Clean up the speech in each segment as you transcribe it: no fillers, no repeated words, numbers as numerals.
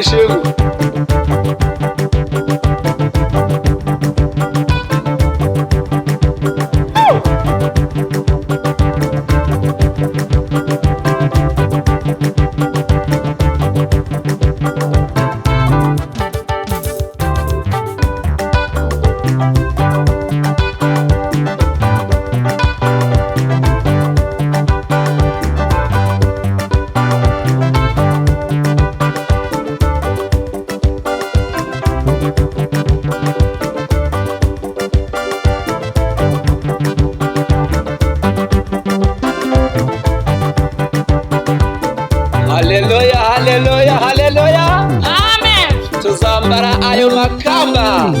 Imana ishimwe. Haleluya, haleluya, haleluya. Amen. Tuzambara ayo makamba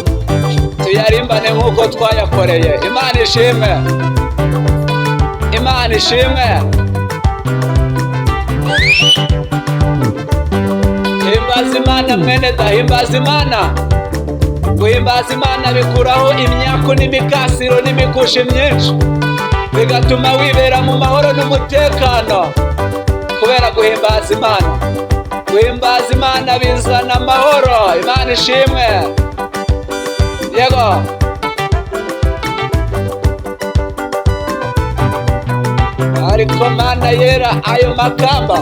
tuyarimbane nk'uko twayakoreye. Imana ishimwe, Imana ishimwe. Himbaza Imana mwene da, himbaza Imana. Guhimbaza Imana bikuraho imyaku n'imikasiro n'imikushi myinshi, bigatuma wibera mu mahoro n'umutekano kubera guhimbaza Imana. Guhimbaza Imana bizana amahoro. Imana ishimwe. Yego. Ariko Mana yera, ayo makamba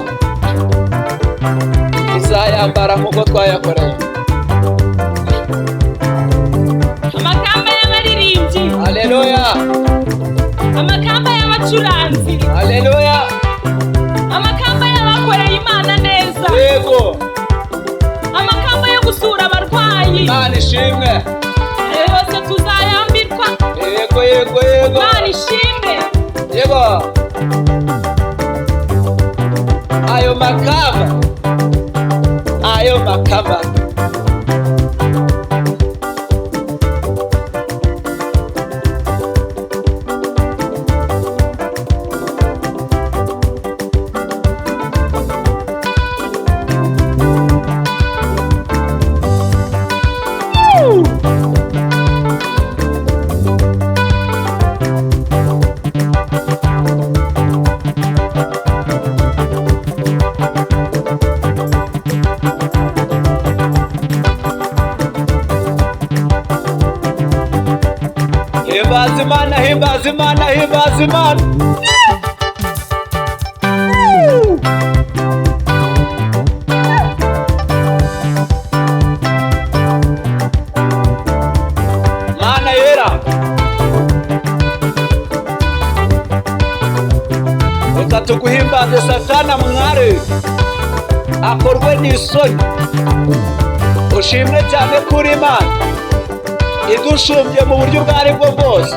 tuzayambara nk'uko twayakoreye. Amakamba y'abaririmbyi. Haleluya. Amakamba y'abacuranzi. Haleluya. Amakamba y'abakoreye Imana neza. Yego. Amakamba yo gusura abarwayi. Imana ishimwe. Ayo yose tuzayambirwa. Yego, yego, yego. Imana ishimwe. Yego. Ayo makamba, ayo makamba. Himbaza Imana, himbaza Imana, himbaza Imana. Mana yera, reka tuguhimbaze. Satana mwari akorwe n'isoni. Ushimwe cyane kuri Imana idushumbye mu buryo ubwo ari bwo bwose.